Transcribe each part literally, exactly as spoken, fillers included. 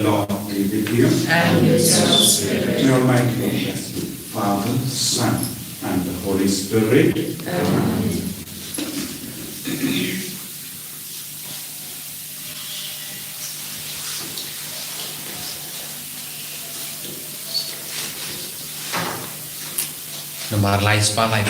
Lord be with you. And with your spirit. The Almighty God bless you, Father, Son, and the Holy Spirit. Amen. Namar lai spah lai.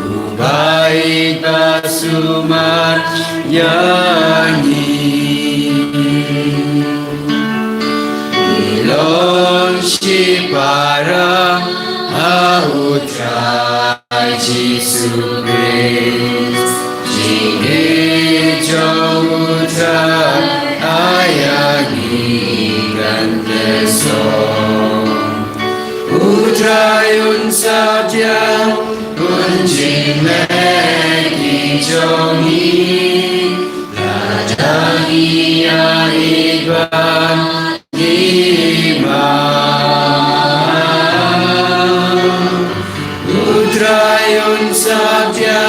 Uba i ba sumar ïa ngi. Ngi long shipara ha U Trai Jisu Khrist. Jingïeit jong U Trai ai ïa ngi kan kyrshan. U Trai un satia, un jingleh ki jong ngi, lada ngi ïa ïeit bad ngi map. U Trai un satia,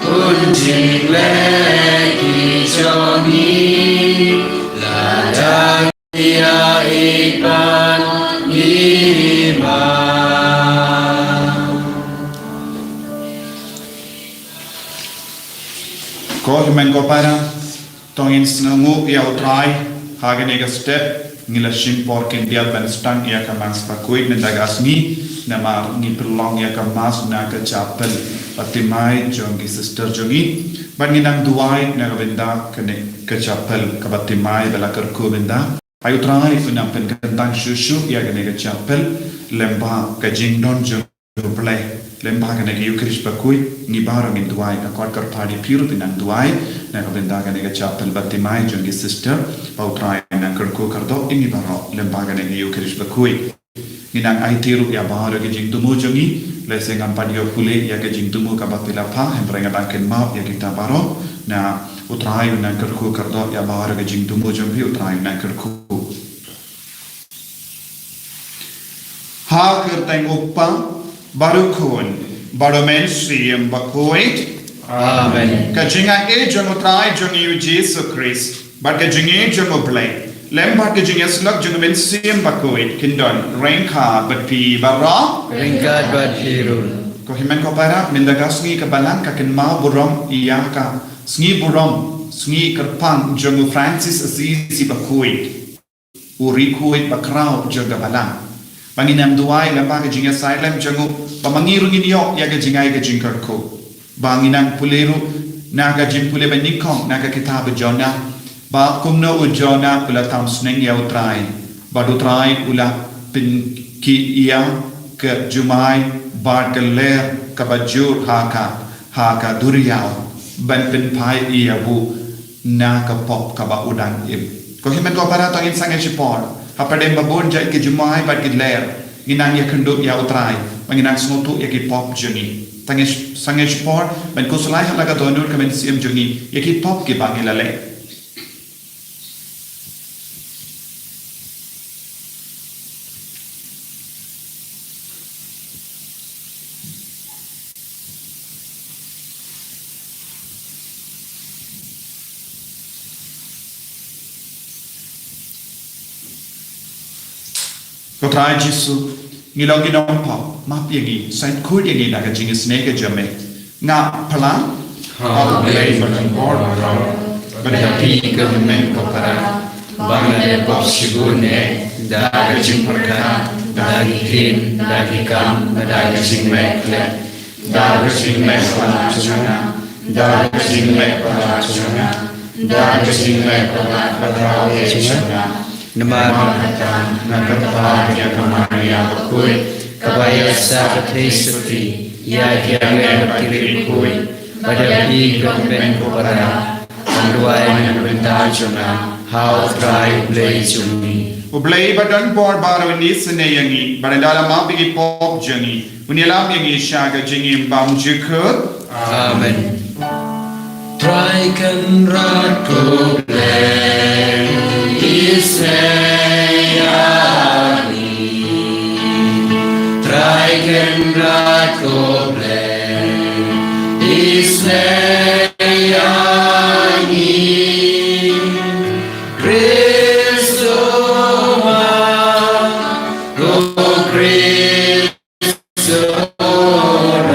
un jingleh ki jong ngi, lada ïa ïeit bad ngi map. Ko hynmen ko para, to ngin sngewnguh ïa U Trai ha kane ka step. Ngi la shim por khyndiat ban sdang ïa ka Mass bakhuid mynta ka sngi, namar ngi pynlong ïa ka Mass na ka chapel baptismal jong ki sister jong ngi. Bad ngin nang duwai na ka bynta kane ka chapel kaba baptismal ba la kyrkhu mynta. Ai U Trai, un nang pynkyntang shuh shuh ïa kane ka chapel lyngba ka jingdon jong U Blei, lyngba kane ka Eukharist bakhuid. Ngi baroh ngin duwai, ka kot kyrpad ïa phi ruh phin nang duwai na ka bynta kane ka chapel baptismal jong ki sister, ba U Trai un nang kyrkhu kyrdoh ïa ngi baroh lyngba kane ka Eukharist bakhuid. Ngi nang aiti ruh ïa baroh ki jingthmu jong ngi, lehse ngam pat ïoh pule ïa ka jingthmu kaba phi la phah, hynrei nga dang kynmaw ïa kita baroh. Na U Trai un nang kyrkhu kyrdoh ïa baroh ki jingthmu jong phi, U Trai un nang kyrkhu. Ha ka kyrteng U Kpa, bad U Khun, bad U Mynsiem Bakhuid. Amen. Ka jingaiei jong U Trai jong ngi U Jisu Khrist, bad ka jingïeit jong U Blei, lem bad ka jingïasyllok jong U Mynsiem Bakhuid, kin don ryngkat bad phi baroh. Ryngkat bad phi ruh. Ko hynmen ko para, mynta ka sngi ka Balang ka kynmaw burom ïa ka sngi burom, sngi kyrpang jong U Francis Assisi Bakhuid, u riewkhuid bakhraw jong ka Balang. Ba ngin nang duwai lyngba ka jingïasyllok jong u, ba ma ngi ruh ngin ïoh ïa ka jingai ka jingkyrkhu. Ba ngin nang pule ruh na ka jingpule ba nyngkong na ka kitab Jonah, ba kumno u Jonah u la tam sneng ïa U Trai, bad U Trai u la pynkhiah ïa ka jumai bad ka lyer kaba jur ha ka, ha ka duriaw, ban pynphai ïa u na ka pop kaba u dang im. Ko hynmen ko para, to ngin sangeh shipor. Hapdeng ba bun jait ki jumai bad ki lyer, ngin nang ïakynduh ïa U Trai, ba ngin nang sngewthuh ïa ki pop jong ngi. To ngin sangeh shipor ban khuslai ha la ka dohnud ka mynsiem jong ngi ïa ki pop kiba ngi la leh. Ko Trai Jisu, ngi long ki nongpop, map ïa ngi, sait khuid ïa ngi da ka jingisynei ka jong me. Nga phlang ha U Blei bad ha U Khun, bad ïa phi ko hynmen ko para, ba nga la pop shibun eh, da ka jingpyrkhat, da ki ktien, da ki kam, bad da ka jingmeh khlem. Da ka jingmeh palat jong nga, da ka jingmeh palat jong nga, da ka jingmeh palat jong nga. Namar kata nga kyrpad ïa ka Maria bakhuid, kaba ïa sa ka theisotti ïa ki angel bad ki riewkhuid, bad ïa phi ko hynmen ko para, ban duwai na ka bynta jong nga ha U Trai U Blei jong ngi. U Blei ba don bor baroh un isynei ïa ngi, bad ynda la map ïa ki pop jong ngi, un ïalam ïa ngi sha ka jingim bymjukut. Amen. Trai Kynrad ko Blei, isynei ïa ngi. Trai Kynrad ko Blei, isynei ïa ngi. Khrist, ko Khrist, Kynrad,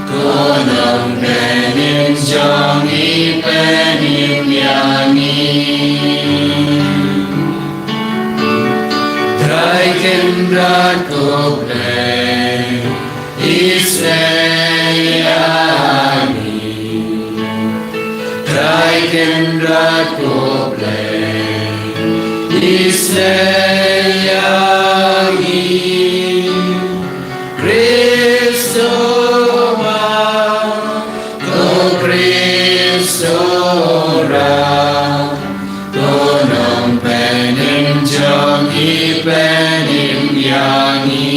ko Nongpynim jong ngi, pynim ïa ngi. Trai Kynrad ko Blei, isynei ïa ngi. Trai Kynrad ko Blei, isynei ïa ngi. Khrist, ko Khrist, ko Nongpynim jong ngi, pynim ïa ngi.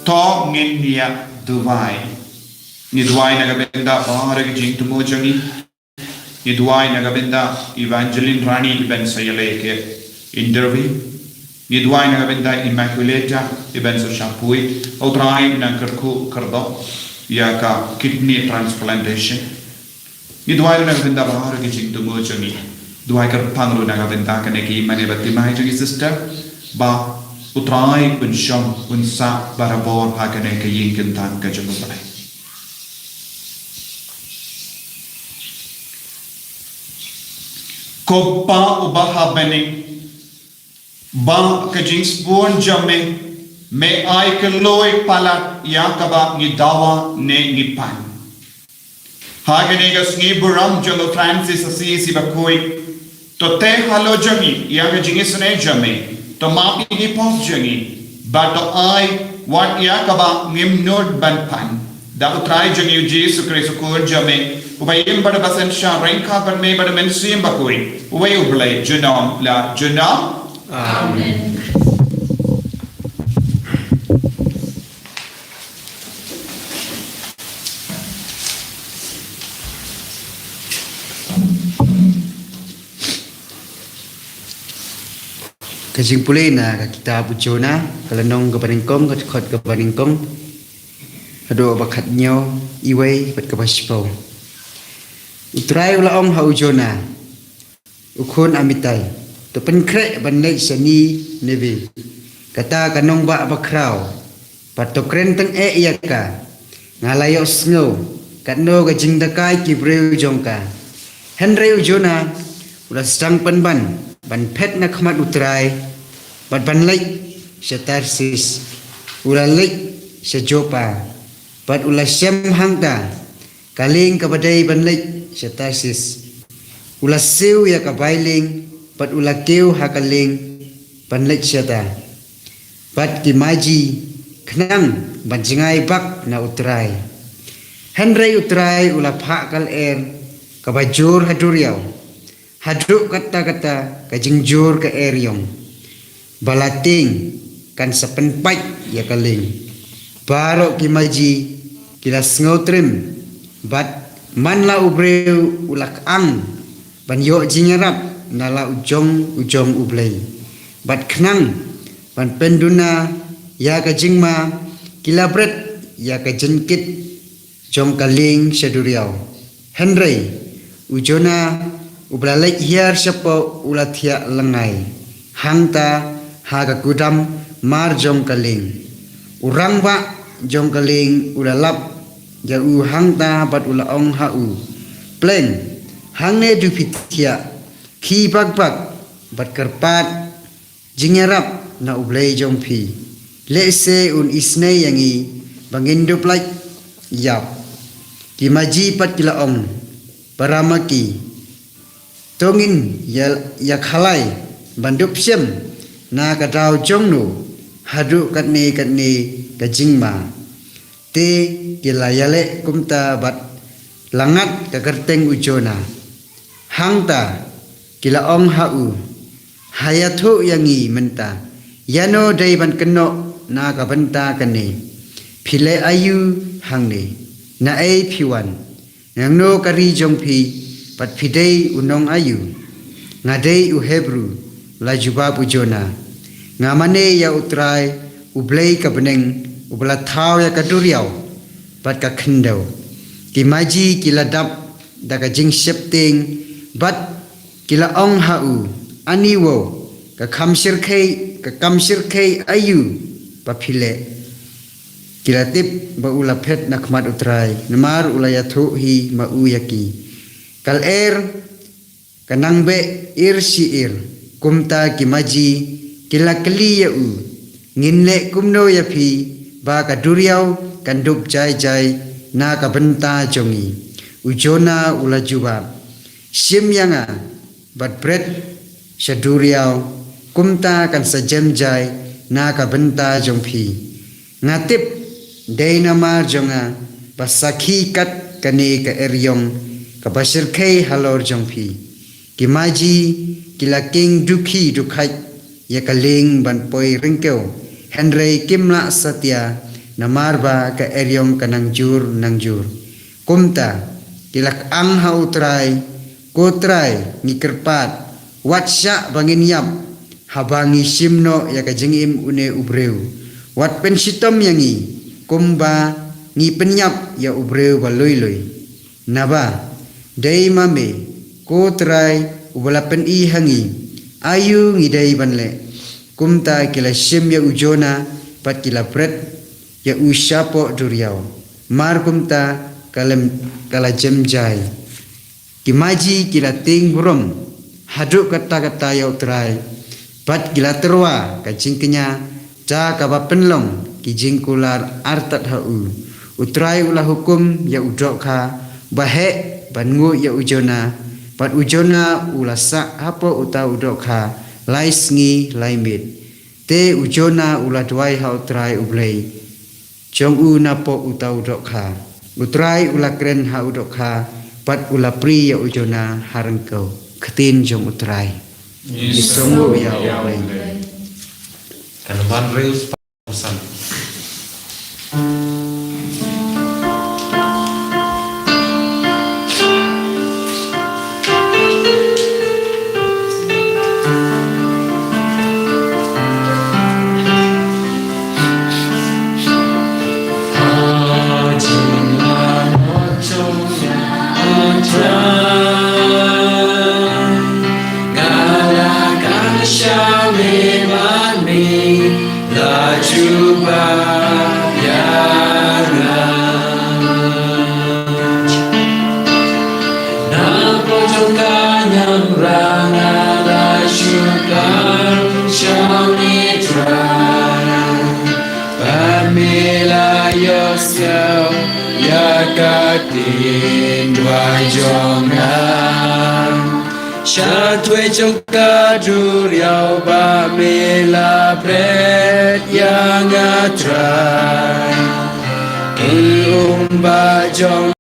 To ngin ïa duwai. Ngi duwai na ka bynta baroh ki jingthmu jong ngi. Ngi duwai na ka bynta Evangeline Rani, iban sa ïaleh ka interview. Ngi duwai na ka bynta Immaculata, iban sa shah poi. U Trai un kyrkhu kyrdoh ïa ka kidney transplantation. Ngi duwai ruh na ka bynta baroh ki jingthmu jong ngi. Duwai kyrpang ruh na ka bynta kane ka ïing mane bad thymmai jong ngi sister, ba U Trai un shong un sah barabor ha kane ka ïing kynthang ka jong U Blei. Ko Kpa uba ha bneng, ba ka jingsbun jong me, me ai kylloi palat ïa kaba ngi dawa ne ngi pan. Ha kane ka sngi burom jong u Francis Assisi bakhuid, to teh halor jong ngi ïa ka jingisynei jong me, to map ïa ki pop jong ngi, bad to ai wat ïa kaba ngim nud ban pan. Da U Trai jong ngi U Jisu Khrist U Khun jong me, uba im bad uba synshar ryngkat bad me bad U Mynsiem Bakhuid, uwei U Blei junom la junom. Amen. Ka jingpule na ka kitab u Jonah, ka lynnong kaba nyngkong, ka dkhot kaba nyngkong haduh ba khathynñiew, iwei bad kaba shiphew. U Trai u la ong ha u Jonah, u khun Amittai, to pynkhreh ban leit sha Nineveh, kata ka nongbah bakhraw, bad to kren tyngeh ïa ka. Nga la ïohsngew katno ka jingdakai ki briew jong ka. Hynrei u Jonah u la sdang pynban ban phet na khmat u Trai, bad ban leit sha Tarsis. U la leit sha Joppa, bad u la shem hangta ka lieng kaba dei ban leit sha Tarsis. U la siew ïa ka bai lieng, bad u la kiew ha ka lieng ban leit shata. Bad ki maji khnang ban jngai bak na u Trai. Hynrei u Trai u la phah ka lyer kaba jur ha duriaw, haduh katta katta ka jingjur ka eriong, ba la tieng kan sa pynpait ïa ka lieng. Baroh ki maji ki la sngewtriem, bad man la u briew u la kyang ban ïoh jingïarap na la u jong u jong U Blei, bad khnang ban pynduna ïa ka jingma, ki la bret ïa ka jingkit jong ka lieng sha duriaw. Hynrei u Jonah uba la leit hiar shapoh u la thiah lyngngai hangta ha ka kudam mar jong ka lieng. U rangbah jong ka lieng u la lap ïa u hangta bad u la ong ha u, Pleng, hangne du phi thiah, khie bakbak bad kyrpad jingïarap na U Blei jong phi, lehse un isynei ïa ngi ba ngin dup lait ïap. Ki Maji pat ki la ong, Para ma ki, to ngin ïa, ïa khalai ban dup shem na ka daw jong no haduh katne katne ka jingma. Te ki la ïaleh kumta bad la ngat ka kyrteng u Jonah. Hangta ki la ong ha u, Ha ïathuh ïa ngi mynta, ïano dei ban kynnoh na ka bynta kane? Phi leh aïu hangne? Naei phi wan? Nangno ka ri jong phi? Bad phi dei u nong aïu? Nga dei u Hebru, la jubab u Jonah. Nga mane ïa U Trai, U Blei ka bneng, uba la thaw ïa ka duriaw bad ka khyndew. Ki Maji ki la dap da ka jingsheptieng bad ki la ong ha u, Ani wow, ka kam shyrkhei, ka kam shyrkhei aïu ba phi leh? Ki la tip ba u la phet na khmat U Trai, namar u la ïathuh hi ma u ïa ki. Ka lyer, ka nang beh ir shi ir. Kumta ki Maji ki la kylli ïa u, Ngin leh kumno ïa phi ba ka duriaw kan dup jai jai na ka bynta jong ngi? U Jonah u la jubab, Shim ïa nga bad bret sha duriaw, kumta kan sa jem jai na ka bynta jong phi. Nga tip, dei namar jong nga ba sakhi kat kane ka eriong kaba shyrkhei halor jong phi. Ki Maji ki la kieng dukhi dukhait ïa ka lieng ban poi ryngkew, hynrei kim lah satia, namar ba ka eriong ka nang jur nang jur. Kumta ki la kyang ha U Trai, Ko Trai, ngi kyrpad, wat shah ba ngin ïap haba ngi shim noh ïa ka jingim une u briew. Wat pynshitom ïa ngi kumba ngi pynïap ïa u briew ba lui lui. Naba dei ma me, Ko Trai, uba la pyni ha ngi, aïu ngi dei ban leh. Kumta ki la shim ïa u Jonah bad ki la bret ïa u shapoh duriaw. Mar kumta ka lem, ka la jem jai. Ki Maji ki la tieng burom haduh katta katta ïa U Trai, bad ki la tyrwa ka jingkñia da kaba pynlong ki jingkular artat ha u. U Trai u la hukum ïa u dohkha ba heh ban nguh ïa u Jonah, bad u Jonah u la sah hapoh uta u dohkha lai sngi lai miet. Te u Jonah u la duwai ha U Trai U Blei jong u napoh uta u dohkha. U Trai u la kren ha u dohkha, bad u la prie ïa u Jonah ha ryngkew. Ktien jong U Trai. Ngi sngewbha ïa U Blei. Kan ban riew. Shatwe jong ka duriaw ba me la bret ïa nga Trai. Ki um ba jong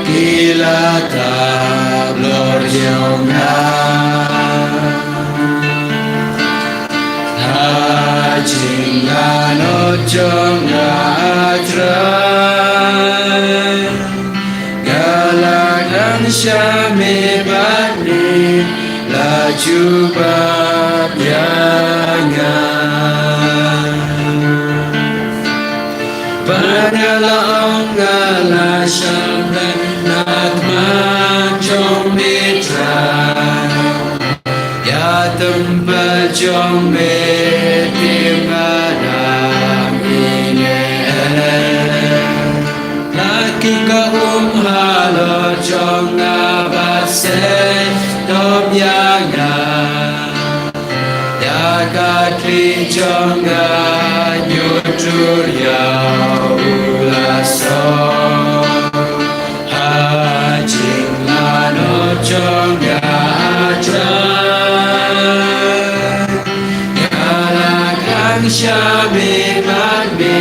ki la tap lor jong nga. Ha jinglanot jong nga Trai. Nga la kren sha me bad me la jubab ïa nga. Bad nga la ong nga la shah na khmat jong me Trai. Ïa templ jong me te ma dang ïa ngi. jong nga ba seng top ïa nga. Ïa ka kli jong nga, ngi tur ïa u la song. Ha jingmano jong nga, ha jingmano jong nga, la kang sha me bad me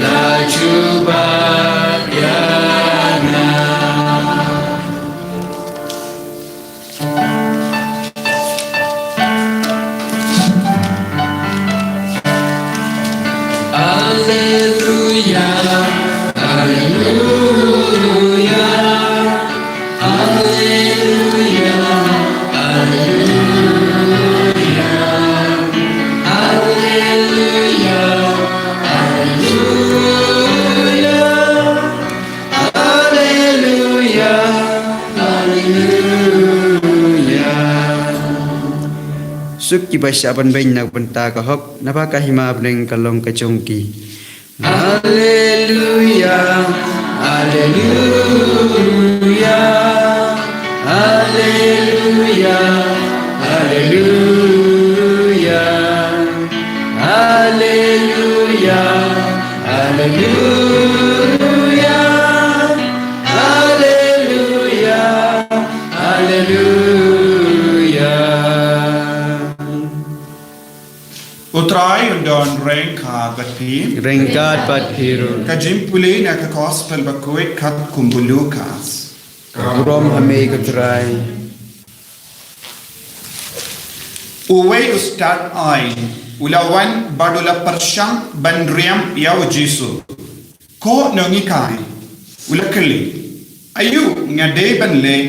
la jubab ïa nga. Alleluia, alleluia, alleluia, alleluia, alleluia, alleluia. Alleluia, alleluia. Suk kiba shah ban beiñ na ka bynta ka hok, naba ka hima bneng ka long ka jong ki. Alleluia, alleluia, alleluia, alleluia, alleluia. Alleluia, alleluia, alleluia. U Trai un don ryngkat bad phi. Ryngkat bad phi ruh. Ka jingpule na ka Gospel bakhuid katkum u Lukas. Ka burom ha me ko Trai. Uwei u stad aiñ u la wan bad u la pyrshang ban riam ïa u Jisu. Ko nonghikai, u la kylli, aïu nga dei ban leh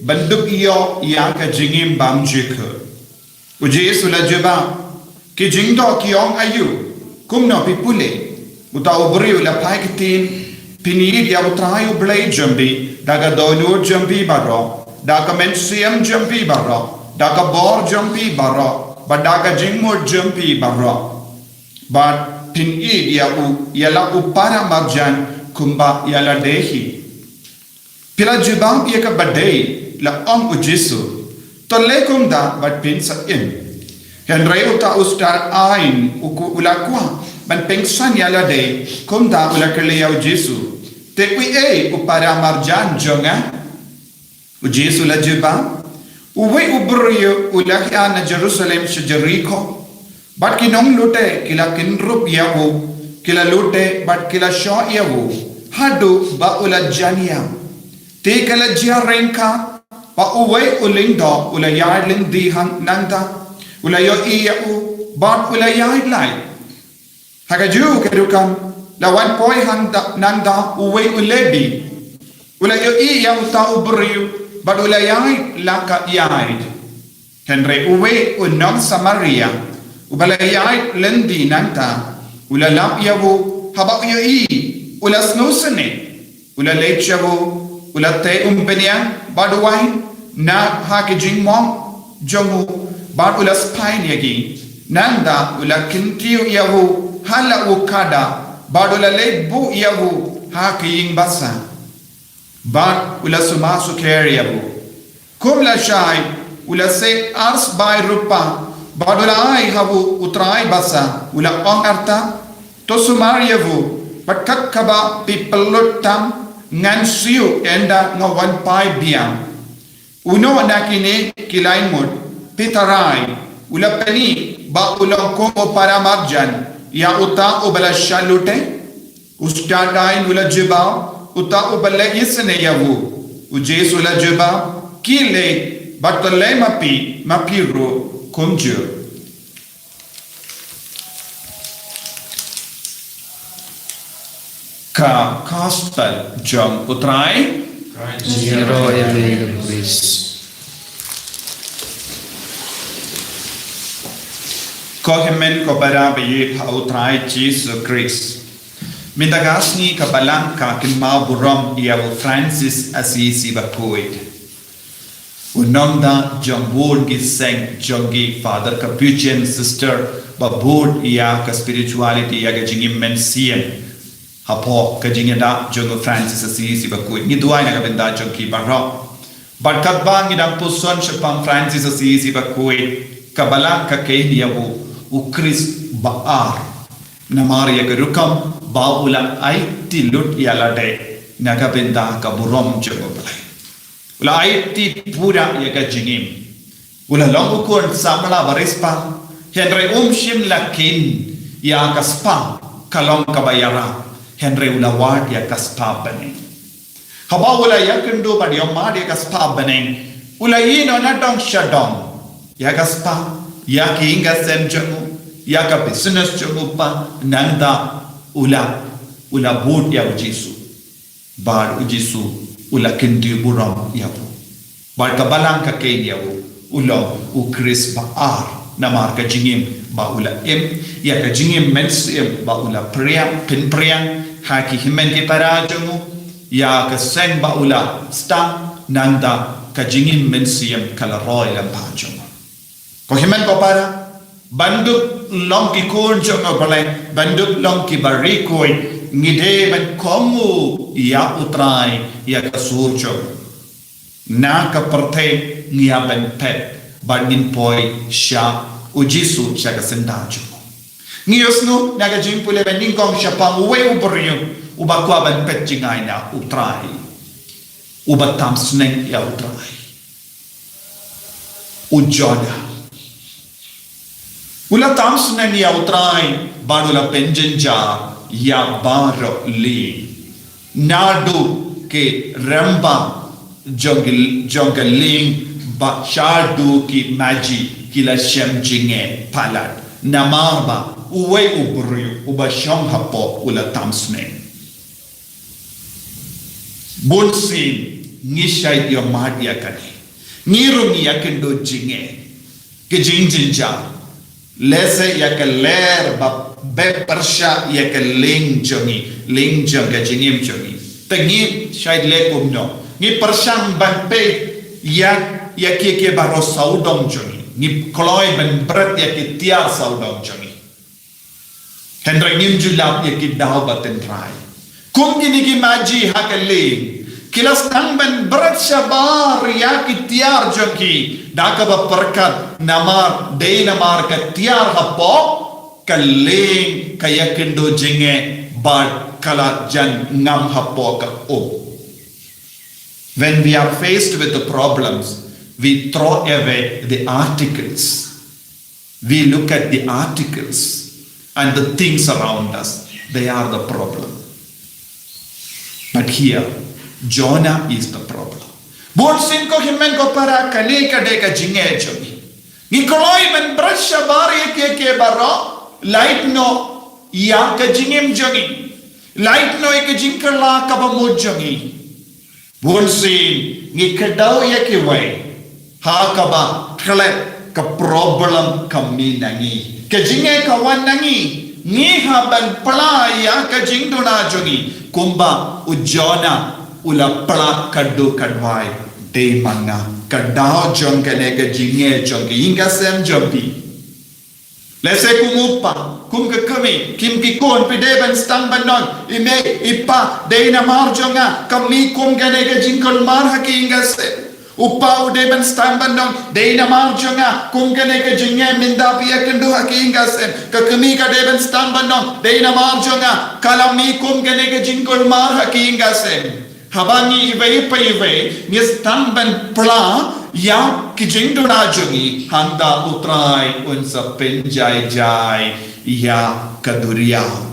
ban dup ïoh ïa ka jingim bymjukut? U Jisu u la jubab, ki jingdoh ki ong aïu, kumno phi pule? Uta u briew u la phai ktien, phin ïeit ïa u Trai u Blei jong phi da ka dohnud jong phi baroh, da ka mynsiem jong phi baroh, da ka bor jong phi baroh, bad da ka jingmut jong phi baroh. Bad phin ïeit ïa u, ïa la u para marjan kumba ïa lade hi. Phi la jubab ïa kaba dei, la ong u Jisu. To leh kumta bad phin sa im. Hynrei uta u stad aiñ u ku-, u la kwah ban pynksan ïa lade, kumta u la kylli ïa u Jisu, te uei u para marjan jong nga? U Jisu u la jubab, uwei u briew u la ïaid na Jerusalem sha Jeriko. Bad ki nonglute ki la kynrup ïa u, ki la lute bad ki la shoh ïa u, haduh ba u la jan ïam. Te ka la jia ryngkat ba uwei u lyngdoh u la ïaid lynti hangta nangta, u la ïohi ïa u, bad u la ïaid lait. Ha kajuh ka rukom, la wan poi hangta nangta uwei u Lebi. U la ïohi ïa uta u briew, bad u la ïaid la ka ïaid. Hynrei uwei u nong Samaria, uba la ïaid lynti nangta, u la lap ïa u, haba u ïohi, u la sngewsynei. U la leit sha u, u la tei umbniang bad u waiñ na ha ki jingmong jong u, bad u la spaiñ ïa ki. Nangta u la kyntiew ïa u ha la u khadar, bad u la leit buh ïa u ha ki ïing basa. Bad u la sumar sukher ïa u. Kum lashai, u la seh ar sbai rupa, bad u la ai ha u u trai basa, u la ong, arta, to sumar ïa u, bad kat kaba phi pynlut tam, ngan siew ynda nga wan phai biang. Uno na kine ki lai ngut, phi tharai, u la pyni ba u long kum u para marjan ïa uta uba la shah lute? U stad aiñ u la jubab, uta uba la isynei ïa u. U Jisu u la jubab, khie leit, bad to leh ma phi, ma phi ruh kumjuh. Ka Gospel jong u Trai. Jingïaroh ïa me ko Khrist. Ko hynmen ko para ba ïeit ha u Trai Jisu Khrist. Mynta ka sngi ka Balang ka kynmaw burom ïa u Francis Assisi bakhuid. U nongda jong bun ki seng jong ki Father Capuchin Sister ba bud ïa ka spirituality, ïa ka jingim mynsiem. Hapoh ka jingïada jong u Francis Assisi bakhuid, ngi duwai na ka bynta jong ki baroh. Bad katba ngi dang puson shaphang Francis Assisi bakhuid, ka Balang ka kheiñ ïa u, u Khrist ba ar. Namar ïa ka rukom ba u la aiti lut ïa lade na ka bynta ka burom jong u Blei. U la aiti pura ïa ka jingim. U la long u khun samla ba riewspah, hynrei um shym la kheiñ ïa ka spah ka long kaba ïarap, hynrei u la wad ïa ka spah bneng. Haba u la ïakynduh bad ïohmad ïa ka spah bneng, u la ïehnoh na dong sha dong ïa ka spah, ïa ki ïing ka sem jong u, ïa ka business jong u pat, nangta u la, u la bud ïa u Jisu. Bad u Jisu u la kyntiew burom ïa u. Bad ka Balang ka kheiñ ïa u, u long u Khrist ba ar, namar ka jingim ba u la im, ïa ka jingim mynsiem ba u la phriang, pynphriang ha ki hynmen ki para jong u, ïa ka seng ba u la sdang, nangta ka jingim mynsiem ka la roi lyngba jong u. Ko hynmen ko para, ban dup long ki khun jong u Blei, ban dup long ki bariewkhuid, ngi dei ban kohnguh ïa u Trai ïa ka sur jong u. Na ka pyrthei ngi ïa ban phet, bad ngin poi sha u Jisu, sha ka syndah jong u. Ngi ïohsngew na ka jingpule ba nyngkong shaphang uwei u briew uba kwah ban phet jngai na u Trai, uba tam sneng ïa u Trai. U Jonah. U la tam sneng ïa u Trai, bad u la pynjynjar ïa baroh lieng. Naduh ki rymba jong ki, jong ka lieng, bad shaduh ki maji, ki la shem jngai palat. Namar ba uwei u briew uba shong hapoh u la tam sneng. Bunsien ngi shait ïohmad ïa kane. Ngi ruh ngi ïakynduh jngai. Ki jingjynjar. Lehse ïa ka lyer ba beh pyrshah ïa ka lieng jong ngi, lieng jong ka jingim jong ngi. Te ngi shait leh kumno? Ngi pyrshang ban peit ïa, ïa kiei kiei baroh sawdong jong ngi. Ngi kloi ban bret ïa ki tiar sawdong jong ngi. Hynrei ngim ju lap ïa ki daw ba tynrai. Kum kine ki maji ha ka lieng, ki la sdang ban bret shabar ïa ki tiar jong ki, da kaba pyrkhat namar, dei namar ka tiar hapoh ka lieng ka ïakynduh jngai bad ka la jan ngam hapoh ka um. When we are faced with the problems, we throw away the articles. We look at the articles and the things around us. They are the problem. But here, Jonah is the problem. Bunsien ko hynmen ko para, kane ka dei ka jingeh jong ngi. Ngi kloi ban bret shabar ïa kiei kiei baroh, lait noh ïa ka jingim jong ngi. Lait noh ïa ka jingkylla kaba mut jong ngi. Bunsien ngi kdew ïa kiwei, ha kaba klet ka problem ka mih na ngi. Ka jingeh ka wan na ngi. Ngi hap ban pla ïa ka jingduna jong ngi, kumba u Jonah u la pla ka duh ka duwai. Dei ma nga ka daw jong kane ka jingeh jong ka ïing ka sem jong phi. Lehse kum u pa, kum ka kmie, kum ki khun, phi dei ban sdang ban ong, i mei, i pa, dei namar jong nga ka mih kum kane ka jingkulmar ha ka ïing ka sem. U pa u dei ban sdang ban ong, dei namar jong nga kum kane ka jingeh mynta phi ïakynduh ha ka ïing ka sem. Ka kmie ka dei ban sdang ban ong, dei namar jong nga ka la mih kum kane ka jingkulmar ha ka ïing ka sem. Haba ngi iwei pa iwei ngi sdang ban pla ïa ki jingduna jong ngi, hangta u Trai un sa pynjai jai ïa ka duriaw.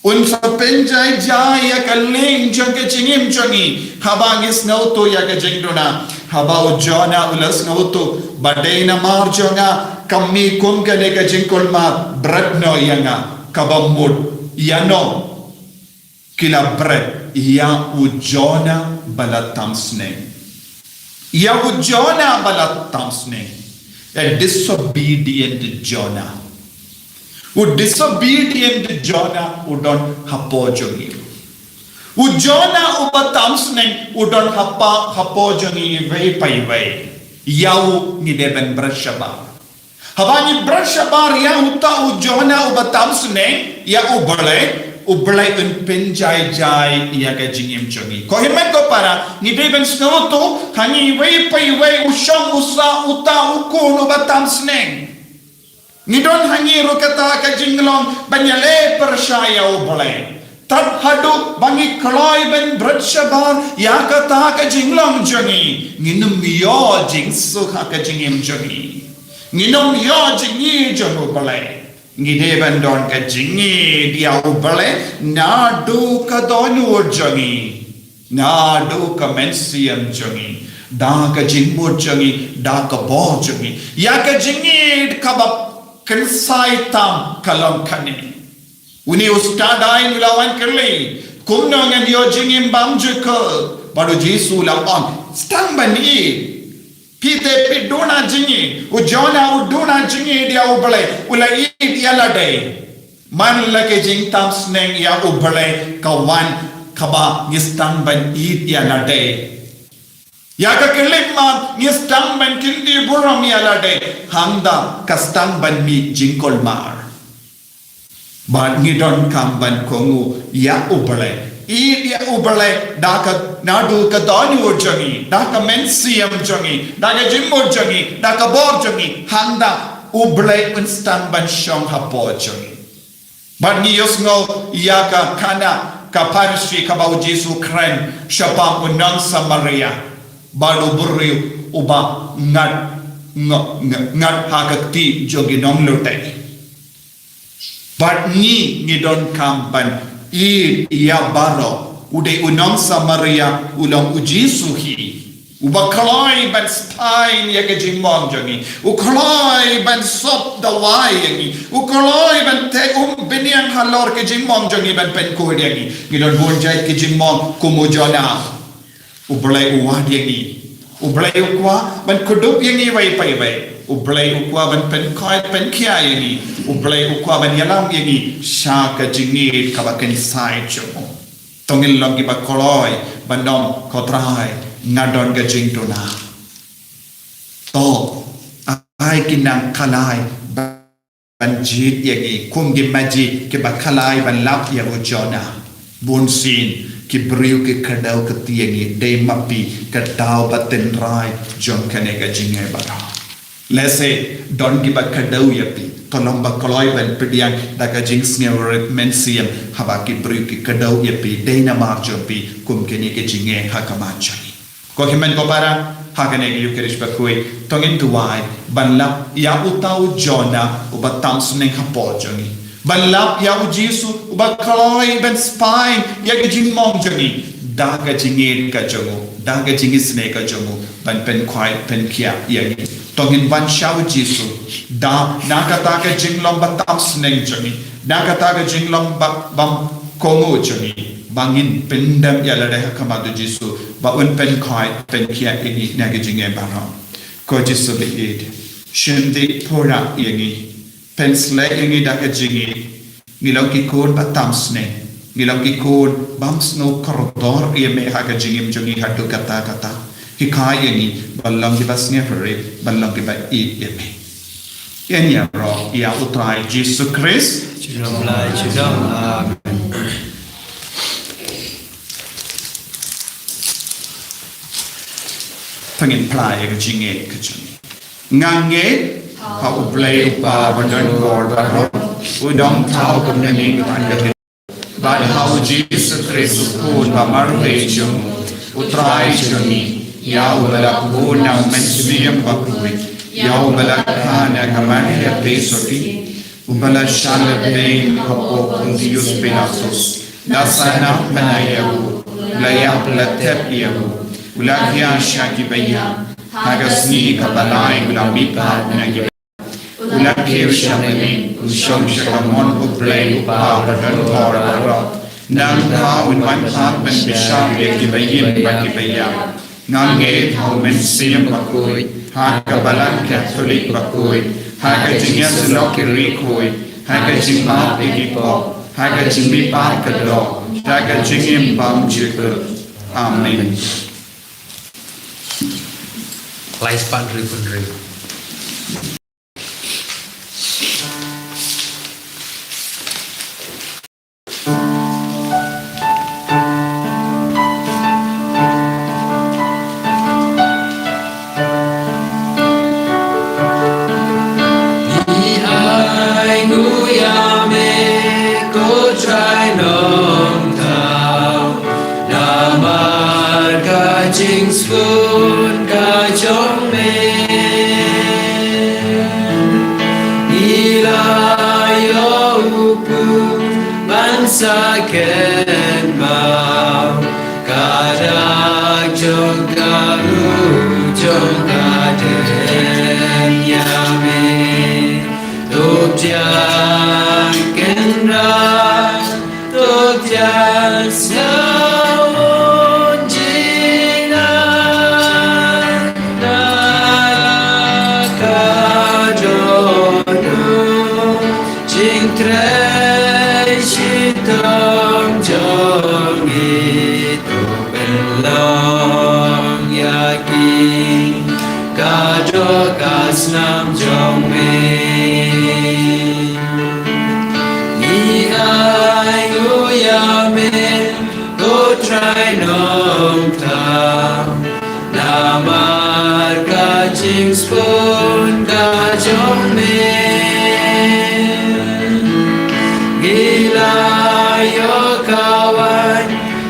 Un sa pynjai jai ïa ka lieng jong ka jingim jong ngi. Haba ngi sngewthuh ïa ka jingduna, haba u Jonah u la sngewthuh ba dei namar jong nga ka mih kum kane ka jingkulmar, bret noh ïa nga kaba mut. Ïa no? Ki la bret ïa u Jonah ba la tam sneng. Ïa u Jonah ba la tam sneng. A disobedient Jonah. U disobedient Jonah u don hapoh jong ngi. U Jonah uba tam sneng u don hapa, hapoh jong ngi iwei pa iwei. Ïa u ngi dei ban bret shabar. Haba ngi bret shabar ïa uta u Jonah uba tam sneng ïa u Blei, U Blei un pynjai jai ïa ka jingim jong ngi. Ko hynmen ko para, ngi dei ban sngewthuh, ha ngi iwei pa iwei, u shong, u sah, uta, u khun, uba tam sneng. Ngi don ha ngi ruh kata ka jinglong ban ïaleh pyrshah ïa U Blei. Tad haduh ba ngi kloi ban bret shabar ïa kata ka jinglong jong ngi, ngin ym ïoh jingsuk ha ka jingim jong ngi. Ngin ym ïoh jingïeit jong U Blei. Ngi dei ban don ka jingïeit ïa U Blei naduh ka dohnud jong ngi, naduh ka mynsiem jong ngi, da ka jingmut jong ngi, da ka bor jong ngi. Ïa ka jingïeit kaba kynsai tam ka long kane. Une u stad aiñ u la wan kylli, kumno ngan ïoh jingim bymjukut? Bad U Jisu u la ong, sdang ban ïeit. Phi te phi duna jingïeit, u Jonah u duna jingïeit ïa U Blei, u la ïeit ïa lade. Man la ka jingtam sneng ïa U Blei ka wan kaba ngi sdang ban ïeit ïa lade. Ïa ka khyllipmat ngi sdang ban kyntiew burom ïa lade, hangta ka sdang ban mih jingkulmar. Bad ngi donkam ban kohnguh ïa U Blei. Ïeit ïa U Blei da ka naduh ka dohnud jong ngi, da ka mynsiem jong ngi, da ka jingmut jong ngi, da ka bor jong ngi, hangta U Blei un sdang ban shong hapoh jong ngi. Bad ngi ïohsngew ïa ka khana ka Pharisi kaba U Jisu u kren shaphang u nong Samaria. Bad u briew uba ngat, ngat, ngat ha ka kti jong ki nonglute. Bad ngi, ngi donkam ban ïeit ïa baroh. U dei u nong Samaria, u long U Jisu hi. Uba kloi ban spah ïa ka jingmong jong ngi. U kloi ban sop dawai ïa ngi. U kloi ban teh um bniang halor ka jingmong jong ngi ban pynkhuid ïa ngi. Ngi don bun jait ka jingmong kum u Jonah. U Blei u wad ïa ngi. U Blei u kwah ban kdup ïa ngi iwei pa iwei. U Blei u kwah ban pynkhuid pynkhiah ïa ngi. U Blei u kwah ban ïalam ïa ngi sha ka jingïeit kaba kynsai jong u. To ngin long kiba kloi ban ong, ko Trai, nga don ka jingduna. To ai ki nang khalai ban jied ïa ngi kum ki maji kiba khalai ban lap ïa u Jonah. Bunsien ki briew ki kdew kti ïa ngi, dei ma phi ka daw ba tynrai jong kane ka jingïeit baroh. Lehse don kiba kdew ïa phi, to long ba kloi ban pdiang da ka jingsngewrit mynsiem haba ki briew ki kdew ïa phi, dei namar jong phi kum kane ka jingïeit ha khmat jong ngi. Ko hynmen ko para, ha kane ka Ïukharist bakhuid, to ngin duwai ban lap ïa uta u Jonah uba tam sneng hapoh jong ngi. Ban lap ïa U Jisu uba kloi ban spah ïa ka jingmong jong ngi da ka jingïeit ka jong u, da ka jingisynei ka jong u, ban pynkhuid pynkhiah ïa ngi. To ngin wan sha U Jisu da na kata ka jinglong ba tam sneng jong ngi, na kata ka jinglong ba, bym kohnguh jong ngi, ba ngin pyndem ïa lade ha khmat U Jisu ba un pynkhuid pynkhiah ïa ngi na ka jingim baroh. Ko Jisu ba ïeit, shim dih pura ïa ngi. Pynsleh ïa ngi da ka jingïeit. Ngi long ki khun ba tam sneng. Ngi long ki khun bym sngew kordor ïa me ha ka jingim jong ngi haduh katta katta. Hikai ïa ngi ban long kiba sngewrit, ban long kiba ïeit ïa me. Ïa ngi ïaroh ïa U Trai Jisu Khrist. Junom la junom. Amen. To ngin phla ïa ka jingngeit ka jong ngi. Nga ngeit ha U Blei U Kpa badonbor baroh, u nongthaw kumne mynta ka bad ha U Jisu Khrist u Khun ba marwei jong u, U Trai jong ngi, ïa uba la bun na U Mynsiem Bakhuid, ïa uba la kha na ka Maria Theisotti, uba la shah lade ha u Pontius Pilatus, la sahnarphna ïa u, la ïap la tep ïa u, u la khiah sha ki baïap, ha ka sngi kaba lai u la mihpat na ki baïap. U la kiew sha bneng, u shong sha kamon U Blei U Kpa badonbor baroh. Nangta un wan pat ban bishar ïa ki baïap bad ki baïap. Nga ngeit ha U Mynsiem Bakhuid, ha ka Balang Katholik bakhuid, ha ka jingïasyllok ki riewkhuid, ha ka jingmap ïa ki pop, ha ka jingmihpat ka doh, ha ka jingim bymjukut. Amen. Lai spah hynriew phew hynriew. sa kynmaw ka dak jong ka, ruh jong ka dei ïa me. To pdiang Kynrad, to pdiang sngewbha jingïarap na ka dohnud jingtrei shitom jong ngi. To pynlong ïa ki ka doh ka snam jong me. Ngi ainguh ïa me, ko Trai Nongthaw, namar ka jingsngewbha ka jong me. Ngi la ïoh ka wan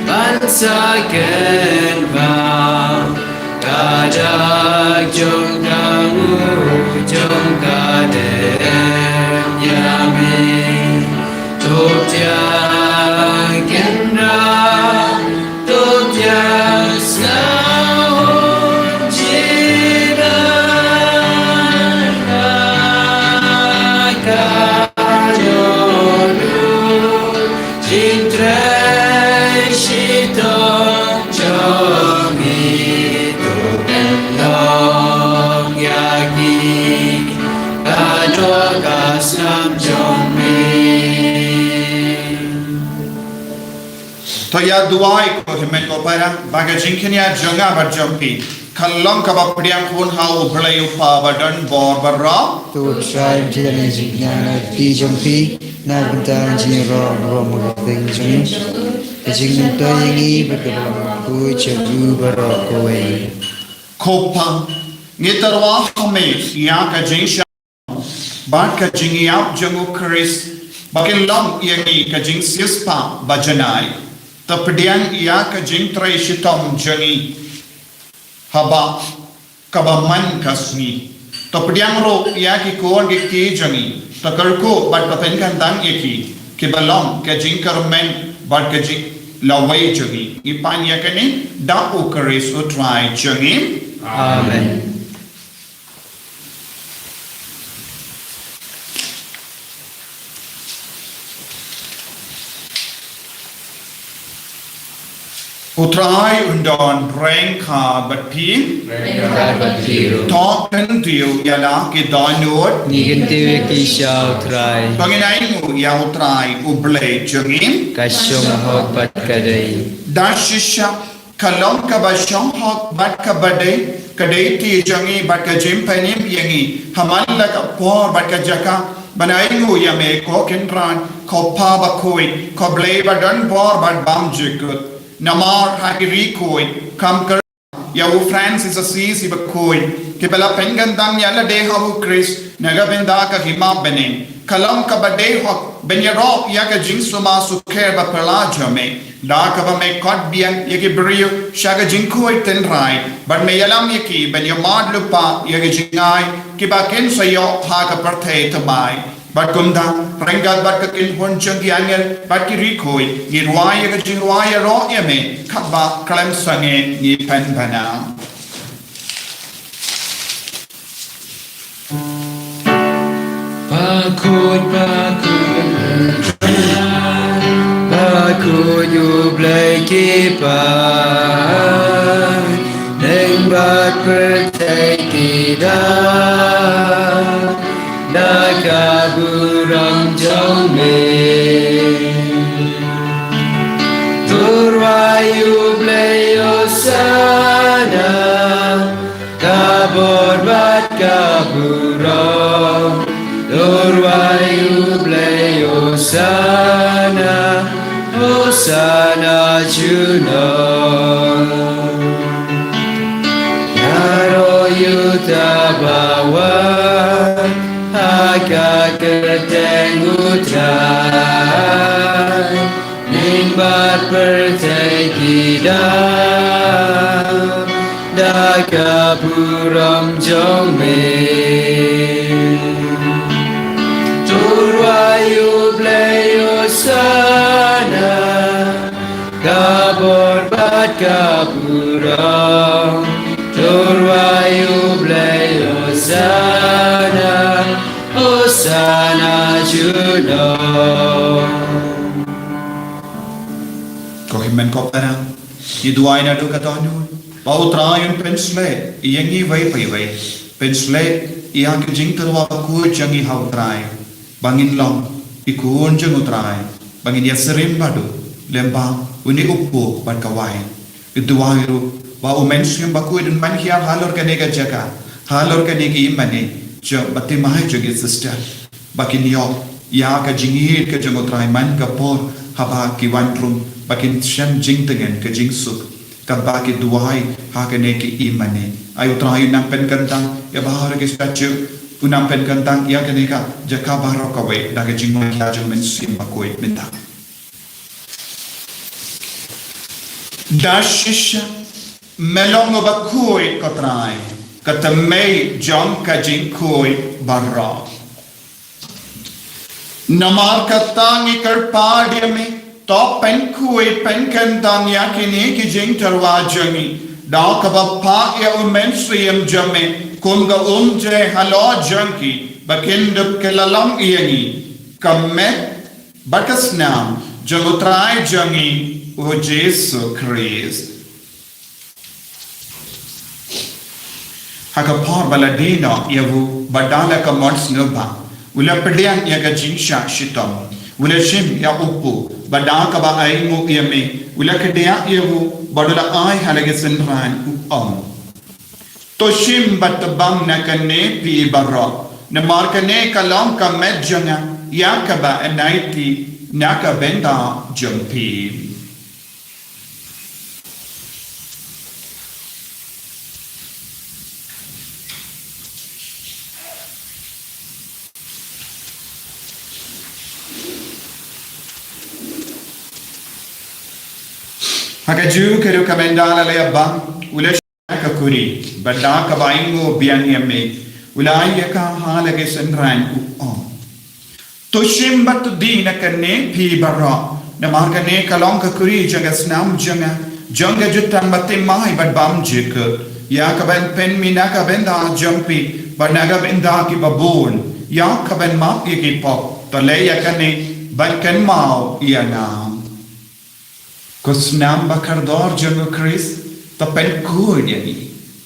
ban sa kynmaw ka dak jong ka, ruh jong ka dei ïa me. To pdiang Kynrad, to pdiang sngewbha jingïarap na ka dohnud jingtrei shitom jong ngi. To pynlong ïa ki ka doh ka snam jong me. To ïa duwai ko hynmen ko para, ba ka jingkynïaid jong nga bad jong phi kan long kaba pdiang khun ha U Blei U Kpa badonbor baroh. To Trai, pdiang ïa ka jingkynïaid na ka kti jong phi na ka bynta ka jingïaroh baroh ma ka kyrteng jong u, ka jingmyntoi ïa ngi bad ka bym bakhuid sha u baroh kawei. Ko Pa, ngi tyrwa ha me ïa ka jingshai bad ka jingïap jong U Khrist, ba kin long ïa ngi ka jingsiewspah ba janai. To pdiang ïa ka jingtrei shitom jong ngi haba kaba man ka sngi. To pdiang ruh ïa ki khun ki kti jong ngi. To kyrkhu bad to pynkyntang ïa ki, kiba long ka jingkyrmen bad ka jinglawei jong ngi. Ngi pan ïa kane da U Khrist U Trai jong ngi. Amen. U Trai un don ryngkat bad phi. Ryngkat bad phi ruh. To kyntiew ïa la ki dohnud. Ngi kyntiew ïa ki sha U Trai. To ngin ainguh ïa U Trai U Blei jong ngi. Ka shong hok bad ka dei. Da shisha ka long kaba shong hok bad kaba dei, ka dei ti jong ngi bad ka jingpynim ïa ngi ha man la ka por bad ka jaka ban ainguh ïa me ko Kynrad, ko Pa bakhuid, ko Blei badonbor bad bymjukut. Namar ha ki ri khuid, kam kyrpad ïa u Francis Assisi bakhuid, kiba la pynkyntang ïa lade ha U Khrist na ka bynta ka hima bneng. Ka long kaba dei hok ban ïaroh ïa ka jingsumar sukher baphylla jong me, da kaba me khot biang ïa ki briew sha ka jingkhuid tynrai, bad me ïalam ïa ki ban ïamad lypa ïa ki jingai kiba kin sa ïoh ha ka pyrthei thymmai. Bad kumta, ryngkat bad ka kynhun jong ki angel bad ki ri khuid, ngi rwai ïa ka jingrwai ïaroh ïa me, katba khlem sangeh ngi pynbna. Bakhuid, bakhuid, bakhuid U Blei ki paid, ning bad pyrthei ki dap da ka burom jong me. To rwai U Blei Hosana, ka bor bad ka burom. To rwai U Blei Hosana, Hosana junom. Ïaroh ïa uta uba wan ha ka kyrteng U Trai. Ning bad pyrthei ki dap da ka burom jong me. To rwai U Blei Hosana. Tyrwa ïa U Blei, Hosanna, Hosanna junom. Ko hynmen ko para, ngi duwai naduh ka dohnud ba U Trai un pynshlei ïa ngi iwei pa iwei, pynshlei ïa ka jingtyrwa bakhuid jong ngi ha U Trai, ba ngin long ki khun jong U Trai, ba ngin ïasyriem bad u lem bad une u kpu bad ka wai. Ngi duwai ruh ba U Mynsiem Bakhuid un wan hiar halor kane ka jaka, halor kane ka ïingmane jong ba timai jong ki sister, ba kin ïoh ïa ka jingïeit ka jong U Trai man ka por haba ki wan rung, ba kin shem jingtngen ka jingsuk, katba ki duwai ha kane ka ïingmane. Ai U Trai un nang pynkyntang ïa baroh ki statue, un nang pynkyntang ïa kane ka jaka baroh kawei da ka jingwan ïa jong U Mynsiem Bakhuid mynta. Da shisha me long uba khuid, ko Trai, ka tymmen jong ka jingkhuid baroh. Namar kata ngi kyrpad ïa me, to pynkhuid pynkyntang ïa kine ki jingtyrwa jong ngi da kaba phah ïa U Mynsiem jong me kum ka umjai halor jong ki, ba kin dup kylla long ïa ngi ka met bad ka snam jong U Trai jong ngi U Jisu Khrist. Ha ka por ba la die noh ïa u, bad da la ka mon sngewbha, u la pdiang ïa ka jingshah shitom, u la shim ïa u kpu, bad da kaba ainguh ïa me, u la kdiah ïa u, bad u la ai ha la ki synran, u ong: To shim bad to bam na kane phi baroh, namar kane ka long ka met jong nga, ïa kaba yn aiti na ka bynta jong phi. Ha kajuh ka ruh, ka mynta la ïa bam, u la shah ka kuri, bad da kaba ainguh biang ïa me, u la ai ïa ka ha la ki synran, u ong: To shim bad to die na kane phi baroh, namar kane ka long ka kuri jong ka snam jong nga, jong ka jutang ba timai bad bymjukut, ïa kaban pynmih na ka bynta jong phi bad na ka bynta kiba bun, ïa kaban map ïa ki pop. To leh ïa kane ban kynmaw ïa nga. Ko snam ba kordor jong U Khrist, to pynkhuid ïa ngi,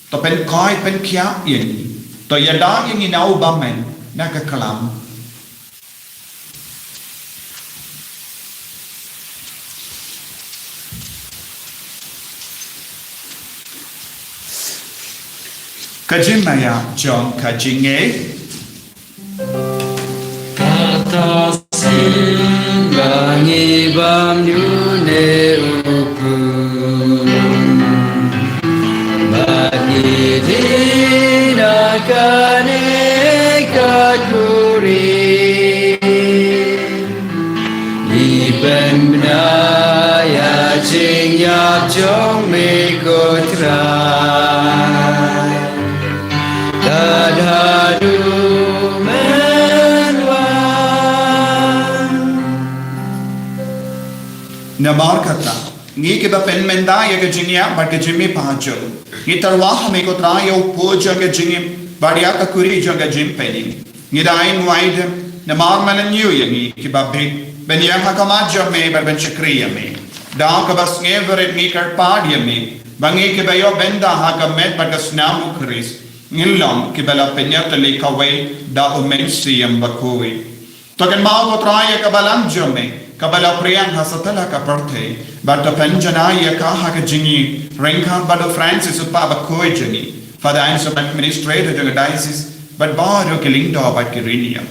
to pynkhuid pynkhiah ïa ngi, to ïada ïa ngi na u bymman na ka khlam. Ka jingmaïa jong ka jingngeit. Kata sien ba ngi bam ïa une u kpu, bad ngi die na kane ka kuri. Ngi pynbna ïa jingïap jong me, ko Trai, tad haduh men wan. Namar kata, ngi kiba pynmynta ïa ka jingïap bad ka jingmihpat jong, ngi tyrwa ha me, ko Trai, ïa u kpu jong ka jingim bad ïa ka kuri jong ka jingpynim. Ngi da ai nguh ai dem namar me la ñiew ïa ngi kiba bit ban ïeng ha khmat jong me bad ban shakri ïa me. Da kaba sngewrit ngi kyrpad ïa me ba ngi kiba ïoh bynta ha ka met bad ka snam U Khrist ngin long kiba la pynïatylli kawei da U Mynsiem Bakhuid. To kynmaw, ko Trai, ïa ka balang jong me kaba la phriang ha satlak ka pyrthei, bad to pynjanai ïa ka ha ka jingïeit ryngkat bad u Francis u kpa bakhuid jong ngi, Father Anselm, administrator jong ka diocese, bad baroh ki lyngdoh bad ki riewniam.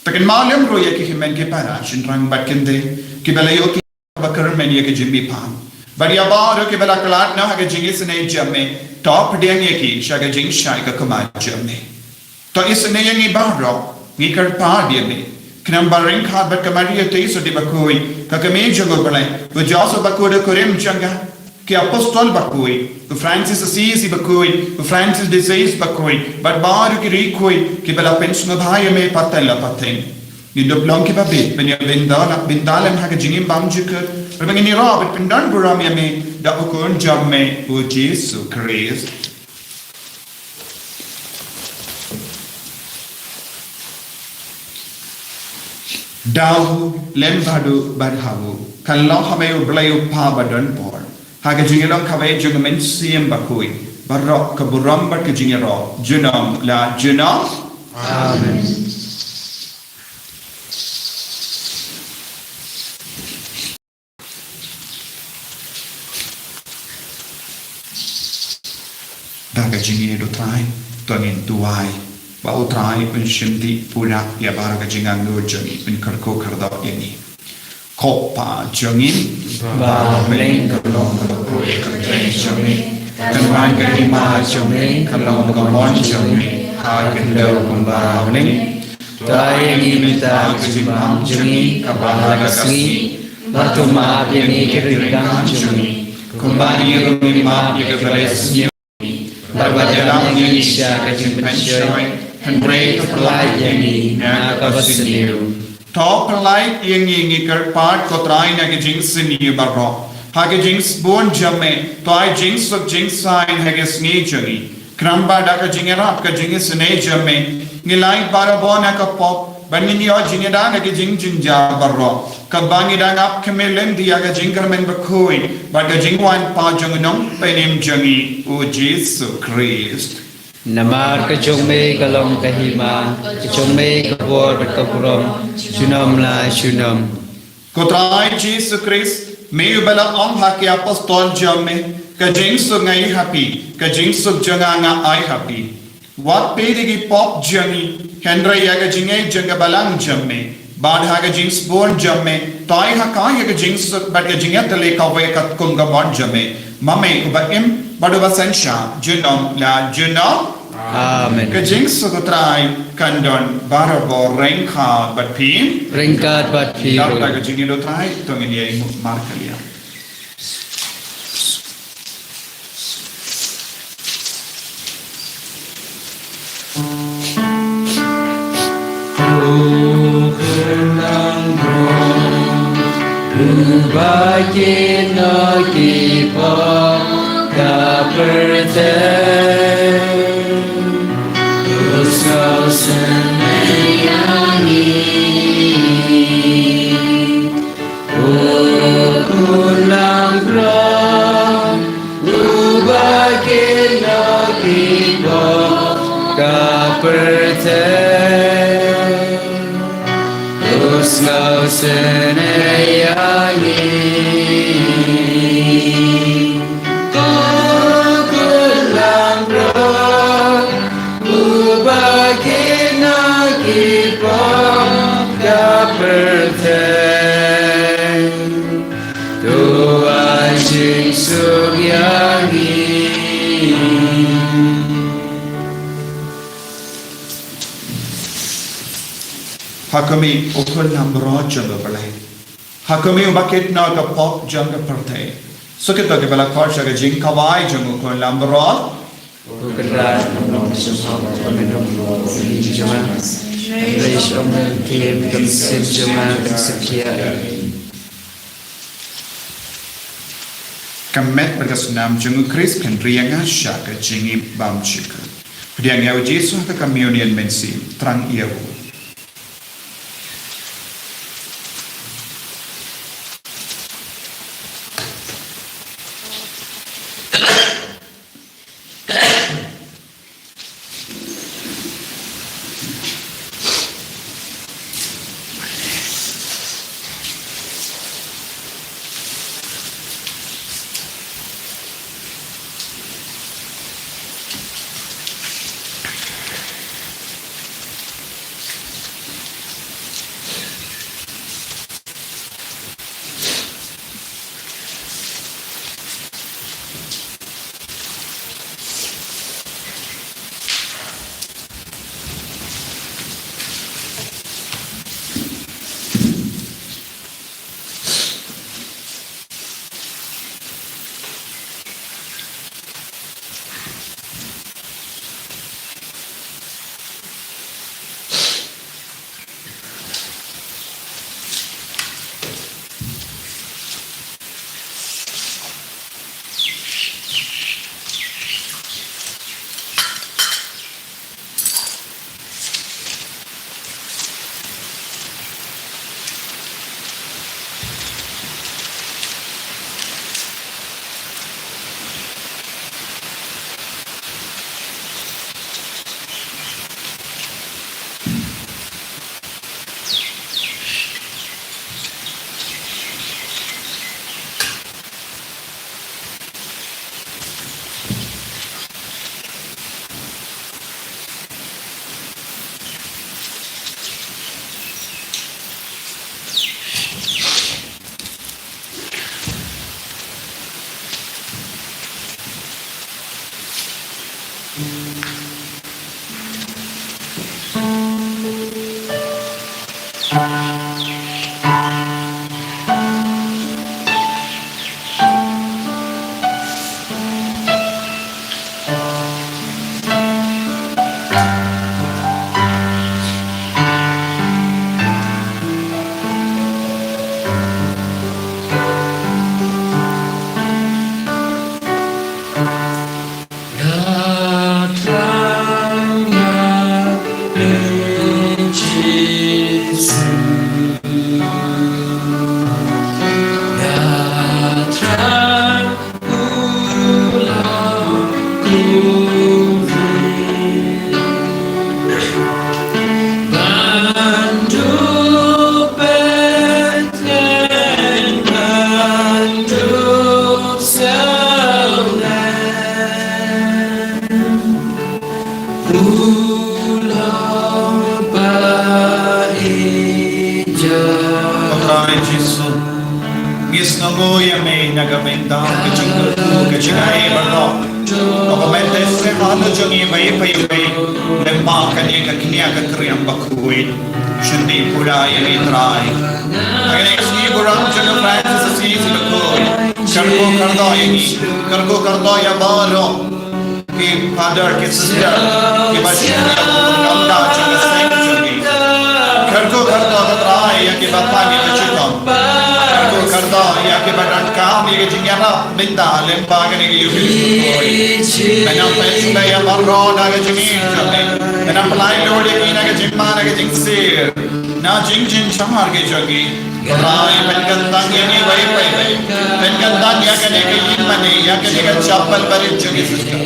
To kynmaw lem ruh ïa ki hynmen ki para, shynrang bad kynthei, kiba la ïoh ki bakyrmen ïa ka jingmihpat, bad ïa baroh kiba la khlad noh ha ka jingisynei jong me. To pdiang ïa ki sha ka jingshai ka khmat jong me. To isynei ïa ngi baroh, ngi kyrpad ïa me, khnang ba ryngkat bad ka Maria Theisotti bakhuid, ka kmie jong U Blei, u Joseph bakhuid u kurim jong ka, ki apostol bakhuid, u Francis Assisi bakhuid, u Francis de Sales bakhuid, bad baroh ki riewkhuid kiba la pynsngewbha ïa me pateng la pateng. Ngin dup long kiba bit ban ïa bynta lem ha ka jingim bymjukut, ba ngin ïa ïoh ban pyndon burom ïa me da u Khun jong me u Jisu Khrist. Da u lem bad u bad ha u, kan long ha me u Blei u Kpa ba don bor, ha ka jingïalong kawei jong u Mynsiem Bakhuid, baroh ka burom bad ka jingïaroh junom la junom. Amen. Da ka jingïeit u Trai to ngin duwai ba u Trai un shim dih pura ïa baroh ka jingangnud jong ngi, un kyrkhu kyrdoh ïa ngi. Ko Pa jong ngi ba ha bneng, ka long ka pyrthei jong me, kan wan ka hima jong me, kan long ka mon jong me ha ka khyndew kumba ha bneng. To ai ïa ngi mynta ka jingbam jong ngi kaba ha ka sngi, bad to map ïa ngi ki ryngkang jong ngi, kumba ngi ruh ngi map ïa kiba ïasniew, bad wat ïalam ïa ngi sha ka jingpynshoi, hynrei to pyllait ïa ngi na kaba sniew. To pyllait ïa ngi, ngi kyrpad ko Trai, na ka jingsniew baroh, ha ka jingsbun jong me to ai jingsuk jingsaiñ ha ka sngi jong ngi. Khnang ba da ka jingïarap ka jingisynei jong me, ngin lait barabor na ka pop, ban ngin ïoh jingïada na ka jingjynjar baroh, katba ngi dang ap khmih lynti ïa ka jingkyrmen bakhuid bad ka jingwan pat jong u Nongpynim jong ngi u Jisu Khrist. Namar ka jong me ka long ka hima, ka jong me ka bor bad ka burom junom la junom. Ko Trai Jisu Khrist, me uba la ong ha ki apostol jong me, ka jingsuk nga ai ha phi, ka jingsuk jong nga nga ai ha phi. Wat peit ïa ki pop jong ngi, hynrei ïa ka jingngeit jong ka balang jong me, bad ha ka jingsbun jong me to ai ha ka ïa ka jingsuk bad ka jingïatylli kawei katkum ka mon jong me, ma me uba im bad uba synshar junom la junom. Amen. Ka jingsuk u Trai kan don barabor ryngkat bad phi. Ryngkat bad phi ruh. Ka jingïeit u Trai to ngin ïa ïeng markylliang. Uba kynnoh ki pop ka pyrthei, to sngewsynei ïa ngi. O Khun Langbrot, uba kynnoh ki pop ka pyrthei, to sngewsynei ïa ngi. Ko Khun Langbrot, uba kynnoh ki pop ka pyrthei, to ai jingsuk ïa ngi. Ha khmih, O Khun Langbrot jong U Blei. Ha khmih, uba kynnoh ka pop jong ka pyrthei. Suk ïa kito kiba la khot sha ka jingkhawai jong U Khun Langbrot. Ko Kynrad, ym long ka jingkhot jong nga, ka jingkhot jong me. Hynrei sha ka ktien ka mynsiem jong nga kan sa thiah. Ka met bad ka snam jong U Khrist kan ri ïa nga sha ka jingim bymjukut. Pdiang ïa U Jisu ha ka communion mynsiem, thrang ïa u. U Trai Jisu, ngi sngewnguh ïa me na ka bynta ka jingkyrkhu ka jingaiei baroh. Kaba mynta seh ha ngi jong ngi bad ïa phi, lem bad kane ka kñia ka kriang bakhuid. Shim pura ïa ngi Trai. Ha kane ka sngi burom jong u Francis Assisi bakhuid, kyrkhu kyrdoh ïa ngi, kyrkhu kyrdoh ïa baroh ki father, ki sister, kiba shim ïa u nongda jong ka seng jong ngi. Kyrkhu kyrdoh ko Trai ïa kiba pan ïa ka shitom. Kyrkhu kyrdoh ïa kiba donkam ïa ka jingïarap mynta lem bad kane ka ïing bakhuid. Kynmaw pynshoi ïa baroh na ka jingim jong ngi. Kynmaw pynlait lut ïa ngi na ka jingma na ka jingsir, na jingjynjar ki jong ngi. Ko Trai, pynkyntang ïa ngi bad ïa phi. Pynkyntang ïa kane ka ïing mane, ïa kane ka chapel barit jong ngi, sister.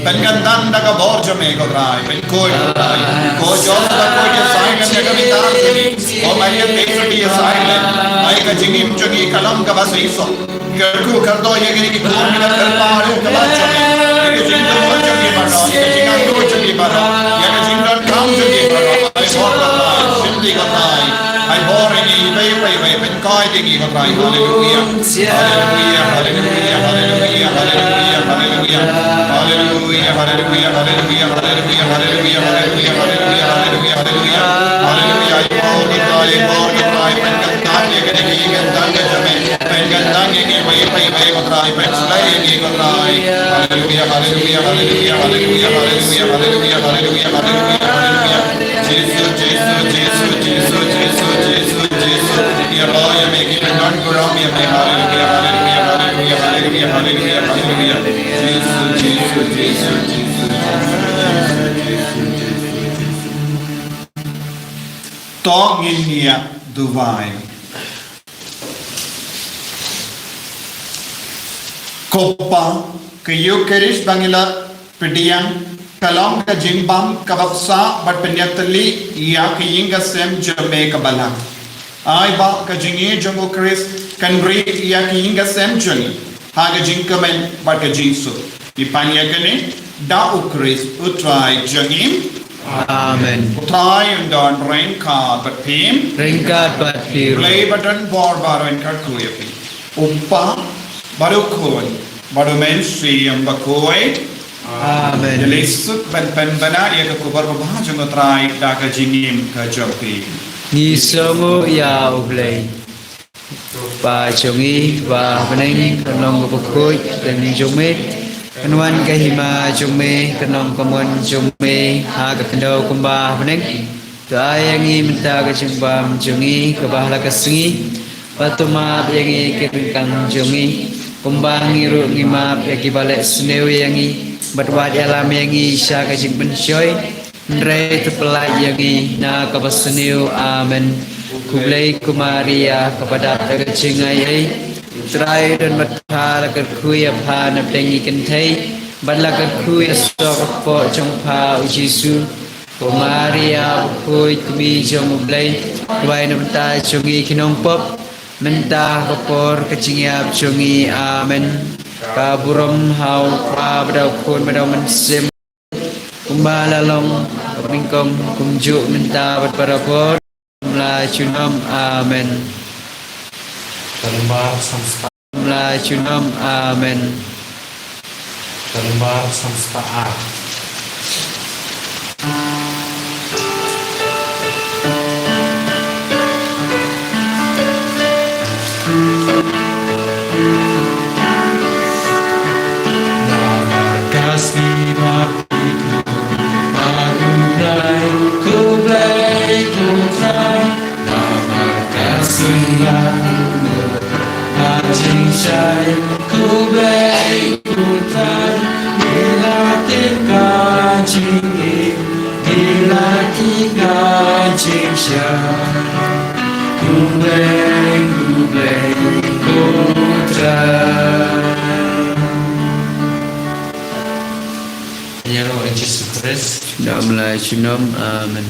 Pynkyntang da ka bor jong me ko Trai, pynkhuid ko Trai. Ko Joseph, ko ïasaid lem ïa ka bynta jong ngi. Ko Maria, pynkyntang ïasaid lem. Ai ka jingim jong ngi ka long kaba seisoh. Kyrkhu kyrdoh ïa kine ki khun kiba kyrpad ïa ka bor jong ngi. Ïa ka jingkyrkhu jong ngi baroh, ïa ka jingangnud jong ngi baroh, ïa ka jingdonkam jong ngi baroh. Ai bor ko Trai, shim ïa ko Trai. Ai bor ïa ngi, bad ïa phi, pynkyntang ïa ngi ko Trai. Haleluia. Haleluia, haleluia, haleluia, haleluia, haleluia. Haleluia, haleluia, haleluia, haleluia, haleluia. Haleluia, haleluia, haleluia, haleluia. Haleluia, ai bor ko Trai, ai bor ko Trai, pynkyntang ïa kine ki kyntang ka jong me. Pynkyntang ïa ngi bad ïa phi, bad ïa ko Trai, pynslem ïa ngi ko Trai. Haleluia, haleluia, haleluia, haleluia. Jisu, Jisu, Jisu, Jisu. Jisu, Jisu, ïaroh ïa me, ki nongburom ïa me. Haleluia, haleluia, haleluia, haleluia, haleluia, haleluia. Jisu, Jisu, Jisu, Jisu, Jisu. To ngin ïa duwai. Ko Pa, ka Eukharist ba ngi la pdiang, ka long ka jingbam kaba bsah bad pynïatylli ïa ka ïing ka sem jong me kaba lang. Ai ba ka jingïeit jong u Khrist kan rieh ïa ka ïing ka sem jong ngi ha ka jingkmen bad ka jingsuk. Ngi pan ïa kane da u Khrist u Trai jong ngi. Amen. U Trai un don ryngkat bad phi. Ryngkat bad phi ruh. Blei ba don bor baroh un kyrkhu ïa phi. U Kpa, bad u Khun, bad u Mynsiem Bakhuid. Amen. Ïa lei suk ban pynbna ïa ka khubor babha jong u Trai da ka jingim ka jong phi. Ngi sngewnguh ïa U Blei. Kpa jong ngi ba ha bneng, kan long ka bakhuid ka kyrteng jong me. Kan wan ka hima jong me, kan long ka mon jong me ha ka khyndew kumba ha bneng. To ai ïa ngi mynta ka jingbam jong ngi kaba ha la ka sngi. Bad to map ïa ngi ki ryngkang jong ngi, kumba ngi ruh ngi map ïa kiba leh sniew ïa ngi. Bad wat ïalam ïa ngi sha ka jingpynshoi, hynrei to pyllait ïa ngi na kaba sniew. Amen. Khublei ko Maria, kaba dap da ka jingaiei, u Trai u don bad pha, la kyrkhu ïa pha na pdeng ki kynthei, bad la kyrkhu ïa u soh ka kpoh jong pha u Jisu. Ko Maria bakhuid, kmie jong U Blei, duwai na ka bynta jong ngi ki nongpop, mynta ha ka por ka jingïap jong ngi. Amen. Ka burom ha U Kpa, bad ha U Khun, bad ha U Mynsiem, kumba la long ha banyngkong, kumjuh mynta bad barabor, ym la junom. Amen. Ym la junom. Amen. Ïaroh ïa Jisu Khrist. Ym la junom. Amen.